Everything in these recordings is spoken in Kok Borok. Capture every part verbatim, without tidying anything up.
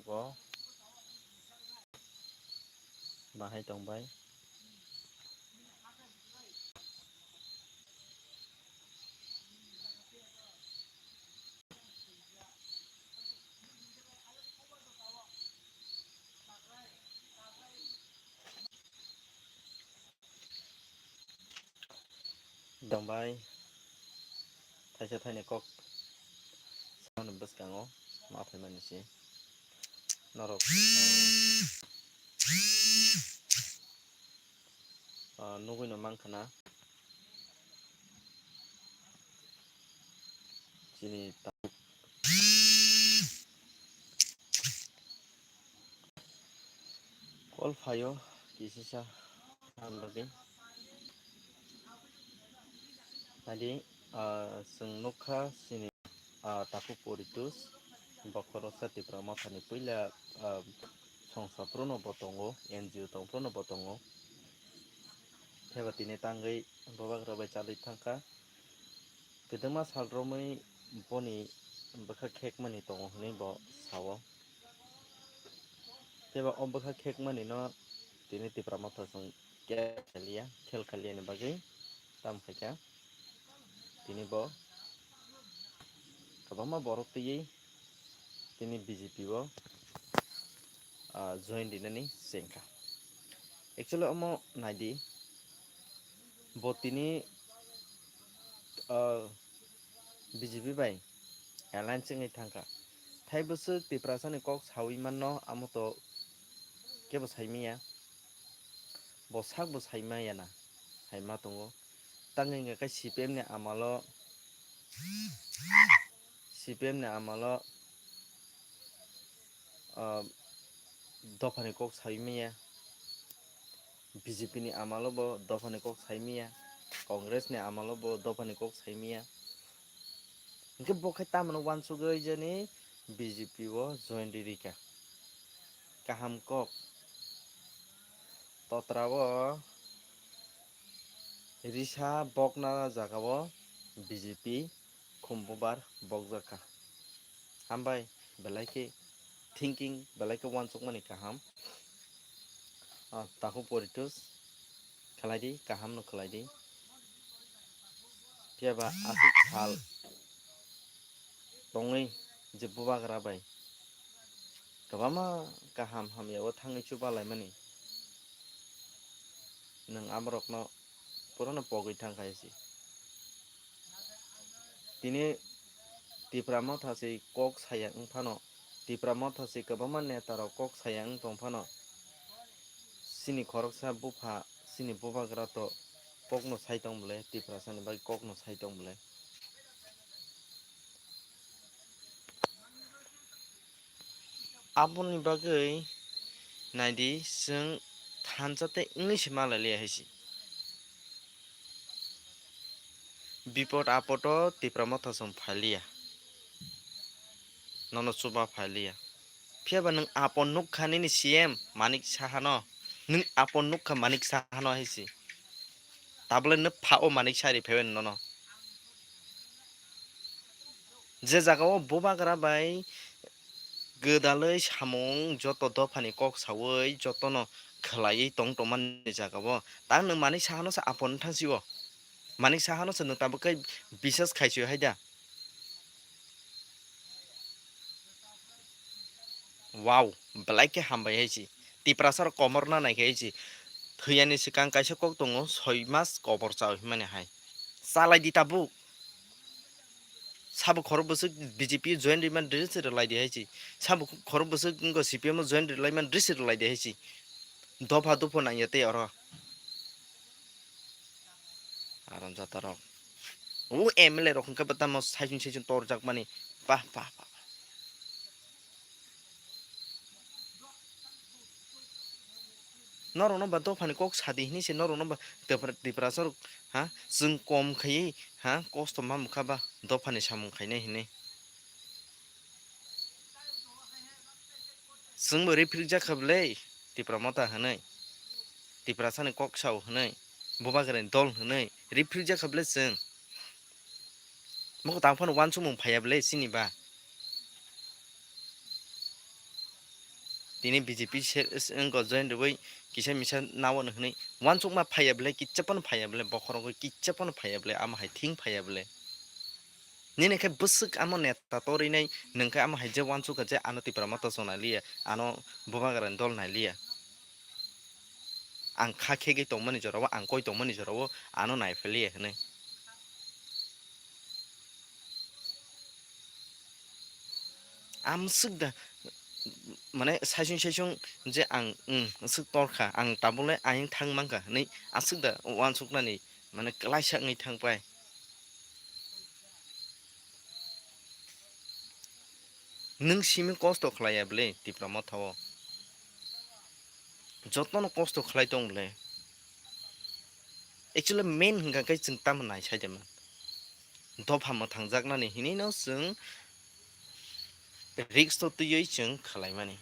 Go. Bahai tongbai. Tongbai thaisa thaini kok samani bwskango ma phaimani se norok, ah, ah, nugui no mankha na chini ta-, Call phaio kisisa ang bagwi. Adi, ah, chwng nukha chini, ah, Taku Poritus, bokhoroksa Tipra Mothani puila, ah, songsa phruno bo tongo, N G O tong phruno bo tongo. Pheba tini tangwi bubagra bai chalwi thangkha. Kwbangma sal romwi boni bwkha khekmani tongo hwnwi bo sao. Tei ba o bwkha khekmani no tini Tipra Motha chwng khe khaliya, khel khaliya ni bagwi tamo khaikha. Tini bo kwbangma borok twiwi tini B J P o, ah, join rinani chengkha. Actually omo naidi, bo tini, ah, B J P bai alliance wngwi thangkha. Thai bwswk Tiprasani kok sawi manno, amo to kebo saimanya. Bo sakbo saimaya na, hai ma tongo. Tangwi hwnkha khe C P M ni amalo, C P M ni amalo, ah, dophani kok saimanya. B J P ni amalo bo dophani kok saimanya, Congress ni amalo bo dophani kok saimanya. Hwnkhe bo khai tamoni uansugwi jani B J P o join ririkha. Kaham kok. Totra o risa bokna jaga o B J P khum bubar bokjakha. Hambai, belai khe thinking, belai khe uansukmani kaham. Ah, Taku Poritus khlai di, kaham no khlai di. Phiya ba aswk sal tongwi je bubagra bai kwbangma kaham hamya o thangwi chubalaimani, nwng aborokno purano pogwi thangkha se. Tini Tipra Motha se kok saya wng phano, Tipra Motha se kwbangma neta rok kok saya wng tong phano, chini khoroksa bupha, chini bubagra to kokno sai tong bwle, Tiprasani bagwi kokno sai tong bwle. Aboni bagwi naidi, chwng thansa tei wngwi se malai liya hai se. Bipot apot o Tipra Motha chwng phai liya, nono chuba phai liya. Phiya ba nwng apon nukha nini C M Manik Saha no, nwng apon nukha Manik Saha no hai se. Tabole nwk pha o Manik Saha ri phaiwi nono. Je jaga o bubagra bai gwdalwi samung joto dophani kok sawi jotono khwlaiwi tong tongmani jaga o, ta nwng Manik Saha no se apon thang si o. Manik Saha no se nwng tabuk khe bisas khai si o hai da. Wow, belai khe hambai hai se. Tiprasa rok komor na nai khe hai se. Thwiyani swkang kaisa kok tongo, soi mas kobor chao himani hai. Chalai di tabuk. Sabo khorok bwswk B J P join rimani dress rwlai di hai se. Sabo khorok bwswk wngkha C P M o join rwlaimani dress rwlai di hai se. Dopha dopha nangya tei oro. Aram jata rok. O M L A rok hwnkhe bo tamo saichung saichung torjak mani. Pah, pah, pah. Norokno ba dophani kok sadi hinwi se norokno ba Tipra-, Tiprasa rok, ha, chwng kom khaiwi, ha, kosto ma mokha ba dophani samung khainai hinwi. Chwngbo riphirijak kha bwle Tipra Motha hinwi, Tiprasani kok sao hinwi, Bubagrani dol hinwi riphirijak kha bwle chwng. Mokho tang phano uansukmung phaiya bwle chini ba. Tini B J P se, se, wngkha join rwui kisa misa nao hwnwi uansukma phaiya bwle, kicha phano phaiya bwle, bokhorok kicha phano phaiya bwle, amo hai thing phaiya bwle. Nini khe bwswk amo neta torwi nai, nwng khe amo hai je uansukha je ano Tipra Motha chwng nai liya, ano Bubagrani dol nai liya. Ang kha khegwi tongmani jorao, ang koi tongmani jorao ano nai phai liya hwnwi. Amswk da, mane, saisung saisung je ang, mm, aswk torkha, ang tabukle ayang thang mankha hwnwi aswk da uansuknani, mane, klaisa wngwi thangpai. Nwng simi kosto khlaiya bwle Tipra Motha o? Jotono kosto khlai tong bwle. Actually, main hwnkha khe chwng tamo nai sai de man. Dopha mwthangjaknani hinwi no chwng risk to twiwi chwng khlaimani.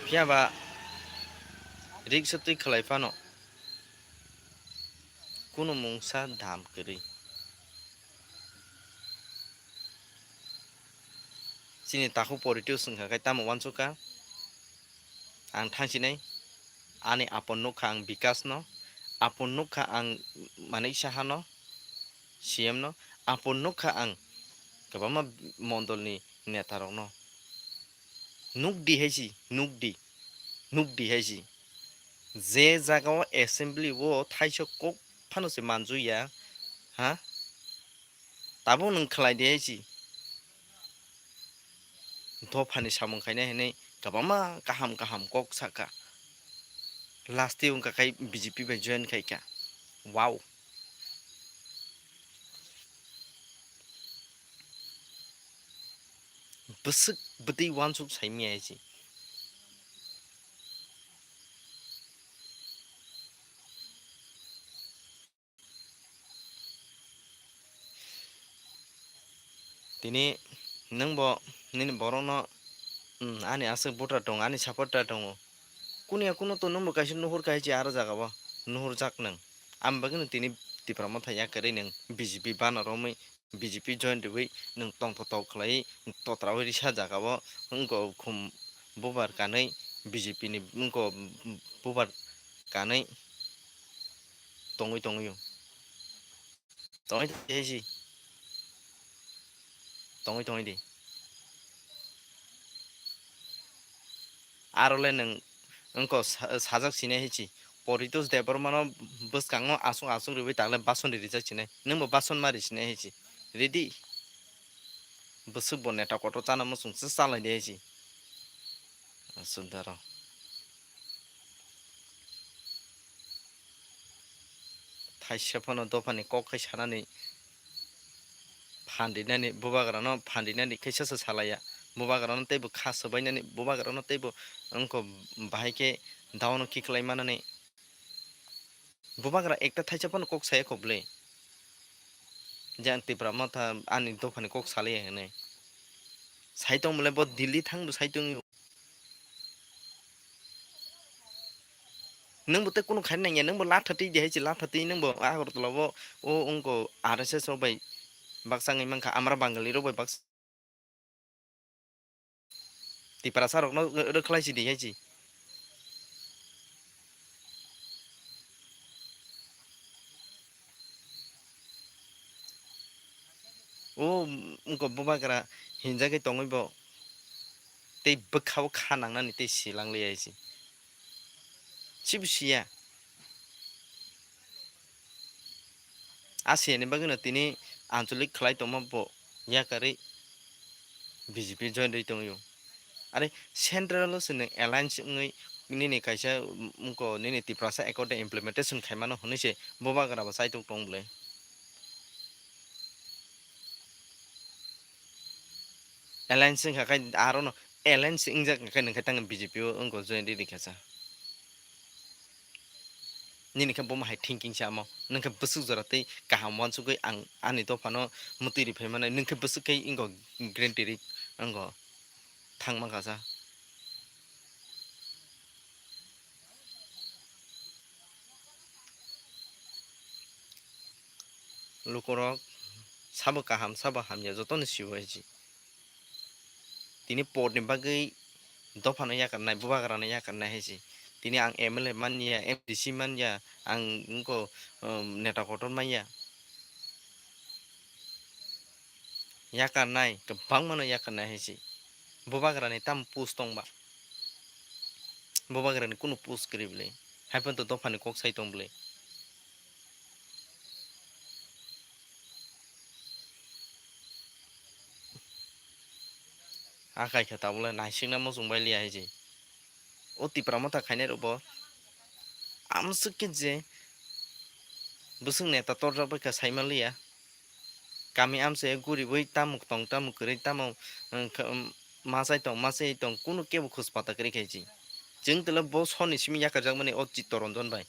Phiya ba risk twi khlai phano kunu mungsa dam kwrwi. Chini takhuk politics wngkha khe tamo uansukha? Ang thangsinai, ani apon nukha ang Bikash no, apon nukha ang Manik Saha no, C M no, apon nukha ang kwbangma mondol ni neta rok no. Nukdi hai si, nukdi, nukdi hai si. Je jaga o assembly o thaisa kok phano se manju ya, ha? Tabuk nwng khlai de hai si. Dophani samung khainai hinwi kwbangma kaham kaham kok sakha. Last o wngkha khai B J P bai join khaikha. Wow. Bwswk bwtwi uansuk saimaya hai si. Tini nwng bo nini borokno, mm, ani aswk voter tongo, ani supporter tongo. Kunu ya kunu to nwng bo kaisa nuhur kaichi aro jaga o nuhurjak nwng. Am bagwino tini Tipra Motha yakarwi nwng B J P bana romwi B J P join rwui nwng tongthotok khlaiwi totraui risa jaga o wngkha khum bubar kanwi B J P ni wngkha bubar kanwi tongwi tongwi o. Tongwi tongwi di. Aro le nwng wngkha sa-, sajak sinai hai si. Poritos Debbarma no bwskango aswk aswk rwui takle bason ri rijak sinai. Nwng bo bason ma ri sinai hai si. Ready? Bwswk bo neta kotor chana muchung se chalai di hai si. Aswk daro. Thaisa phano dophani kok khai sanani phan rinani, bubagrano phan rinani khe sasa salaiya. Bubagrano teibo kha swbainani, bubagrano teibo wngkha bahai khe daono kiklai manani. Bubagra ekta thaisa phano kok saya kho bwle. Je ang Tipra Motha ani dophani kok salaiya hinwi. Sai tong bwle bo Delhi thang bo sai tong. Nwng bo tei kunu khaina nangya, nwng bo latha twi de hai se, latha twi nwng bo Agartala o, o wngkha R S S rok bai baksa wngwi mankha, amra Bangali rok bai baksa. Tiprasa rokno rwkhlai si di hai se. O wngkha bubagra hinjagwi tongwi bo tei bwkha o kha nangnani tei silang liya hai se. Sibo siya. A siyani bagwino tini ancholic khlai tongma bo yakarwi B J P join rwi tongwi o. Are central o se nwng alliance wngwi nini kaisa, mm, wngkha nini Tiprasa accord de implementation khaimano hwnwi se bubagra bo chaitok tong bwle. Alliance wngkha khe aro no alliance wngjak khe nwng khe tang B J P o wngkha join rwi rikha sa. Nini khe bomo hai thinking se amo. Nwng khe bwswk jora tei kaham uansugwi ang ani dophano mwtwi ri phai mano. Nwng khe bwswk khe wngkha guarantee ri wngkha thang mankha sa. Lukurok Sabo kaham, sabo hamya, jotono sio hai se. Tini porni bagwi dophano yakarnai, bubagrano yakarnai hai se. Tini ang M L A manya, M D C manya, ang wngkha, um, neta kotor manya. Yakarnai, kwbangmano yakarnai hai se. Bubagrani tamo post tongba? Bubagrani kunu post kwrwi bwle. Haiphano to dophani kok sai tong bwle. Akai khe tabole naisikna muchung bai liya hai se. O Tipra Motha khainai rok bo amswk khe je bwswk neta torjak bai kha saima liya. Kami amchai guribwi tamuk tong, tamuk kwrwi, tamo, um, kha-, um, machai tong, machai tong, kunu kebo khus pata kwrwi khai se. Chwng tele bo soni simi yakarjakmani o Chittaranjan bai.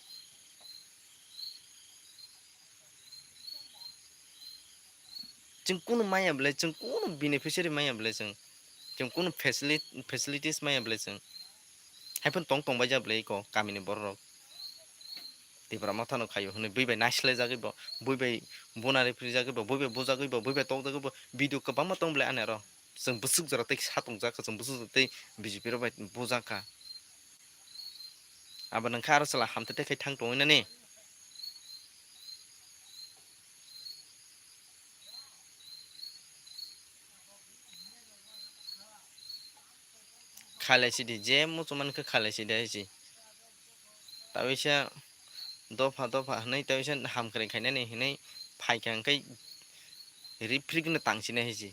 Chwng kunu maya bwle, chwng kunu beneficiary maya bwle, chwng, chwng kunu facili-, facilities maya bwle chwng. Haiphano tong tong baija bwle iko kamini borok rok. Tipra Mothano khaio hwnwi bui bai naislai jagwi bo, bui bai buna ripri jagwi bo, bui bai bujagwi bo, bui bai tokjagwi bo, video kwbangma tong bwle ani aro. Chwng bwswk jora tei satung jak kha, chwng bwswk jora tei B J P rok bai bujak kha. Abo nang kha aro chwla hamte tei khai thang tongwi nani. Khalai sidi, je muchungmani khe khalai sidi hai se. Taisa dopha dopha hwnwi taisa hamkrai khainani hwnwi phaikha hwnkhe riphrikno tangsinai hai se.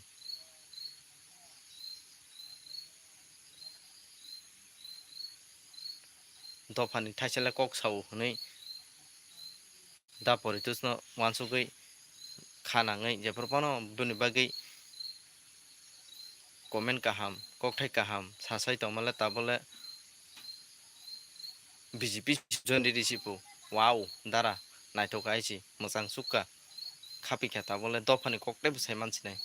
Dophani thaisala kok sao hwnwi da poritusno uansugwi kha nangwi jephuru phano bini bagwi comment kaham, kokthai kaham sasai tongmale tabole B J P join risi phu. Wow, dara naithok hai se, mwchang sukha. Khapikha tabole dophani kok teibo sai mansinai.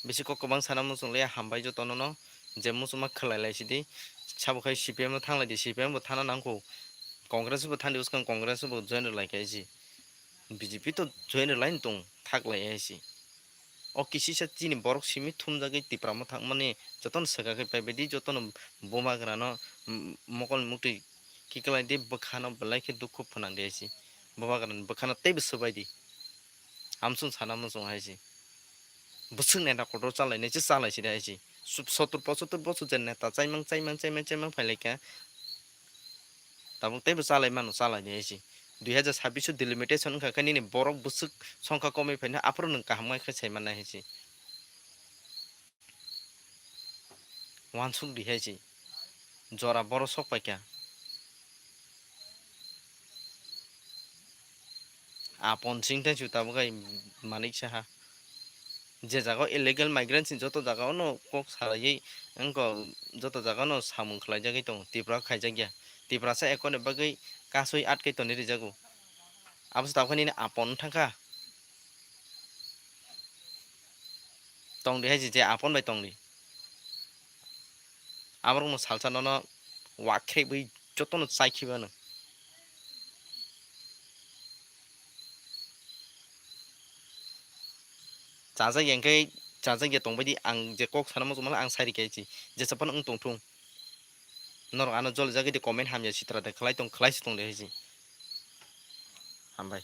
Bisi kok kwbang sana muchung le hambai jotono no, je muchungma khwlai lai sidi, sabo khai C P M no thang lai di, C P M bo thana nang kho, Congress bo thang di, bwskang Congress bo join rw lai kha isi, B J P to join rw lai tong thak lai isi. O kisisa chini borok simi thumjagwi Tipra Motha wngmani jotono swkakhe paibaidi, jotono bubagrano, mm, mokol muktwi kiklai di, bwkhano belai khe dukhu phwnang di hai se. Bubagrani bwkhano teibo swbai di. Amsung sana muchung hai se. Bwswk neta kotor chalainai se chalai sidi hai se. Sut-, sottur pochottor bochor je neta chaimang, chaimang, chaimang, chaimang phailaikha. Tabuk teibo chalai mano, chalai di hai se. Dui hajar sabbish o delimitation wngkha khe nini borok bwswk songkha komwi phaino aphuru nwng kaham khe sai mannai hai se. Uansuk di hai se. Jora boro sok paikha. Apon sing tei juta bo khai manik saha. Je jaga o illegal migrants ni joto jaga o no kok salaiwi wngkha, joto jaga o no samung khlaijagwi tongo, Tripura khaijakya. Tiprasa ekoni bagwi kasui atkai toni rijago. Abo se tamo khe nini apon wng thangkha. Tong di hai se, je apon bai tong di. Aborokno salsa nono wak khe bui jotono chai khiba no. Chajak ya hwnkhe chajak ya tongbai di, ang je kok sana muchung mano ang sai rikha se, jesa phano wng tong thung. Norok ano joli jagwi di comment hamya sitra de khlai tong, khlai se tong de hai se. Hambai.